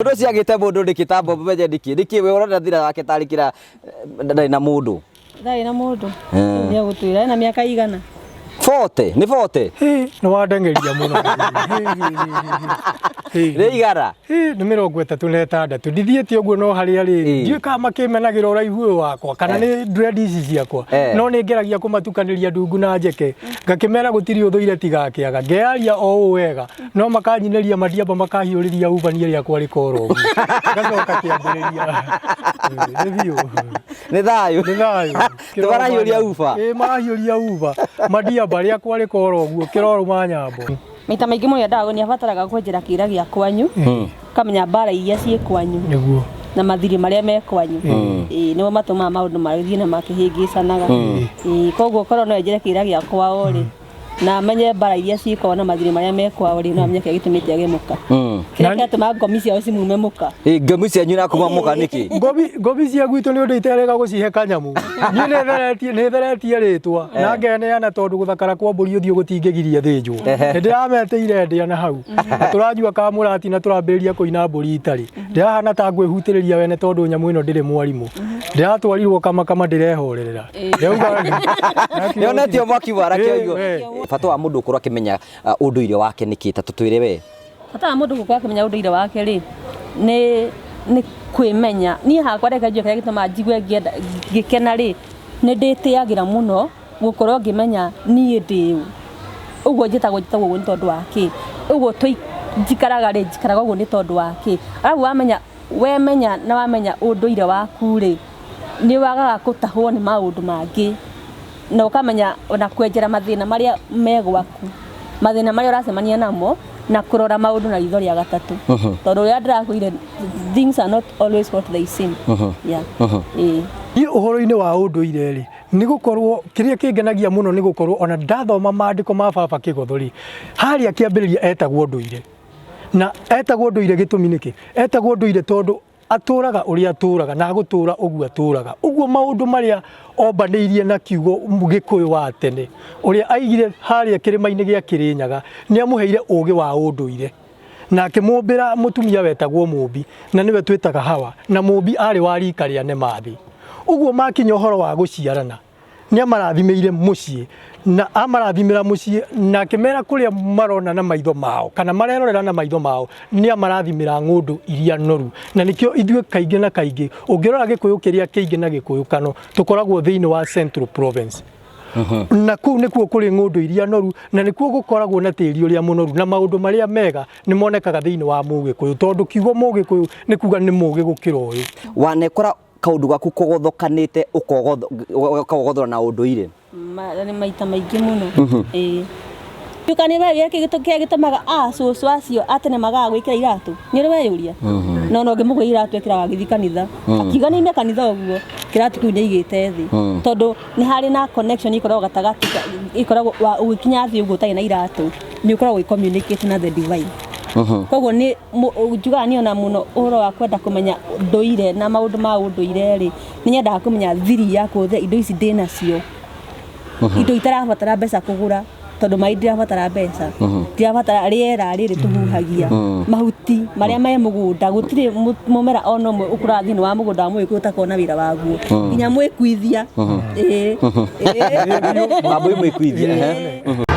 Mũndũ ũcio agĩte mũndũ nĩkĩ ta mbombo menye nĩkĩ nĩkĩ we ũrona thira wake tarĩ kĩra ndarĩ na mũndũ. Ndarĩ na mũndũ. Rĩu nĩegũtwĩra ena mĩaka igana. 40 nĩ 40. Hĩ, nĩ wandengeria mũno. Hĩ, Nĩ igana. Hĩ, nĩ 36 ndithiĩte ũguo no harĩa rĩ Ĩ. ndiũĩ kana makĩmenagĩra ũraihu ũyũ wakwa kana nĩ dread ici ciakwa no nĩ ngeragia kũmatukanĩria ndungu na njeke ngakĩmera gũtirĩ ũthũire tigakĩaga ngearia o ũũ wega no makanyinĩria madiamba makahiũrĩria ubania rĩakwa rĩkora ũguo ngacoka kĩambĩrĩria. Ĩ, nĩ biũ. Nĩ thayũ. Nĩ thayũ. Tũmarahiũria uba. Ĩ, marahiũria uba madiamba rĩakwa rĩkora ũguo kĩrorũma nyambo. Maita maingĩ mũndũ endaga nĩ abataraga kwenjera kĩra gĩa kwanyu, ũkamenya mbara iria ciĩ kwanyu Nĩguo. Na mathirĩ marĩa me kwanyu. Ĩĩ, nĩmo matũmaga maũndũ magĩthiĩ na makĩhĩngĩcanaga. Ĩĩ, koguo korwo no enjere kĩra gĩa kwao rĩ, na amenye mbara iria ciĩ kwao na mathirĩ marĩa me kwao rĩ, no amenye kĩrĩa gĩtũmĩte age mũka, kĩrĩa kĩratũma ngomi ciao cimume mũka. Ĩ, ngomi cianyu na kuma mũka nĩkĩ? Ngomi cia gwitũ nĩ ũndũ iterega gũcihe kanyamũ. Niĩ nĩ theretie rĩtwa na ngeneana tondũ gũthakara kwa mbũri ũthiũ gũtingĩgiria thĩnjwo. Nĩ ndĩrametĩire ndĩa na hau na tũranyua kamũrati na tũrambĩrĩria kũina mbũri itarĩ. Ndĩrahana ta ngwĩhutĩrĩria wene tondũ nyamũ ĩno ndĩrĩ mwarimũ. Ndĩratwarirwo kamakama ndĩrehorerera. Ndĩrauga Nĩonetio mwaki warake Ĩ, ũguo. we. Bata wa mũndũ gũkorwo akĩmenya ũndũire wake nĩkĩ? Ta tũtwĩre we. Bata wa mũndũ gũkorwo akĩmenya ũndũire wake rĩ, nĩ kwĩmenya. Niĩ hakwa reke njuge kĩrĩa gĩtũmaga njigue ngĩenda ngĩkena rĩ, nĩ ndĩtĩagĩra mũno gũkorwo ngĩmenya niĩ ndĩ ũ. Ũguo njĩtagwo ũguo nĩ tondũ wa kĩ? Ũguo njikaraga rĩ, njikaraga ũguo nĩ tondũ wa kĩ? Arabu wamenya wemenya na wamenya ũndũire waku rĩ, nĩ wagaga gũtahwo nĩ maũndũ mangĩ na ũkamenya ona kwenjera mathĩna marĩa me gwaku, mathĩna marĩa ũracemania namo na kũrora maũndũ na ritho rĩa gatatũ, tondũ ũrĩa ndĩrakwĩrire, things are not always what they seem, yeah. Ĩĩ. Niĩ ũhoro-inĩ wa ũndũire rĩ, nĩ gũkorwo kĩrĩa kĩngenagia mũno nĩ gũkorwo ona ndathoma maandĩko ma baba Kĩgotho rĩ, harĩa kĩambĩrĩria etagwo ndũire. Na etagwo ndũire gĩtũmi nĩkĩ? Etagwo ndũire tondũ atũraga ũrĩa atũraga na agũtũra ũguo atũraga. Ũguo maũndũ marĩa ombanĩirie na kiugo Gĩkũyũ wa tene, ũrĩa aigire harĩa kĩrĩma-inĩ gĩa Kĩrĩnyaga, nĩ amũheire ũgĩ wa ũndũire. Na akĩmũmbĩra mũtumia wetagwo Mũmbi, na nĩwe twĩtaga Hawa, na Mũmbi arĩ wa rika rĩa Nemathi. Ũguo makinya ũhoro wa gũciarana, nĩ amarathimĩire mũciĩ, na amarathimĩra mũciĩ na akĩmera kũrĩa marona na maitho mao kana marerorera na maitho mao, nĩ amarathimĩra ng'ũndũ iria noru. Na nĩkĩo ithuĩ kaingĩ na kaingĩ ũngĩrora Gĩkũyũ kĩrĩa kĩingĩ na Gĩkũyũ kano tũkoragwo thĩinĩ wa Central Province, na kũu nĩkuo kũrĩ ng'ũndũ iria noru na nĩkuo gũkoragwo na tĩri ũrĩa mũnoru, na maũndũ marĩa mega nĩ monekaga thĩinĩ wa Mũgĩkũyũ, tondũ kiugo Mũgĩkũyũ nĩ kuga nĩ mũgĩ gũkĩra ũyũ. Wanekora kaũndũ gaku kũgothokanĩte ũkagothora na ũndũire? Nĩ maita maingĩ mũno. Ĩĩ. Nduka nĩ we kĩrĩa gĩtũmaga a cũcũ acio a tene magaga gwĩkĩra iratũ? Nĩ ũrĩ weyũria? No ona ũngĩmũgũrĩra iratũ ekĩraga agĩthiĩ kanitha. Akiuga nĩ aime kanitha ũguo, kĩratũ kĩu nĩ aigĩte thĩ. Tondũ nĩ harĩ na connection ĩkoragwo gatagatĩ, ĩkoragwo ũgĩkinya thĩ ũguo ũtarĩ na iratũ, nĩ ũkoragwo ũgĩ communicate na the divine. Koguo nĩ njugaga niĩ ona mũno ũhoro wa kwenda kũmenya ndũire na maũndũ ma ũndũire rĩ, nĩ nyendaga kũmenya thiri ya kũhũthĩra indo ici ndĩnacio. Indo itarabatara mbeca kũgũra, tondũ maĩ ndirabatara mbeca, ndirabatara rĩera rĩrĩ tũhuhagia, mahuti marĩa me mũgũnda, gũtirĩ mũmera ona ũmwe ũkũraga thĩinĩ wa mũgũnda wa Mũgĩkũyũ ũtakoragwo na wĩra waguo, nginya mwĩkuithia. Ĩĩ. Mambũi mwĩkuithia.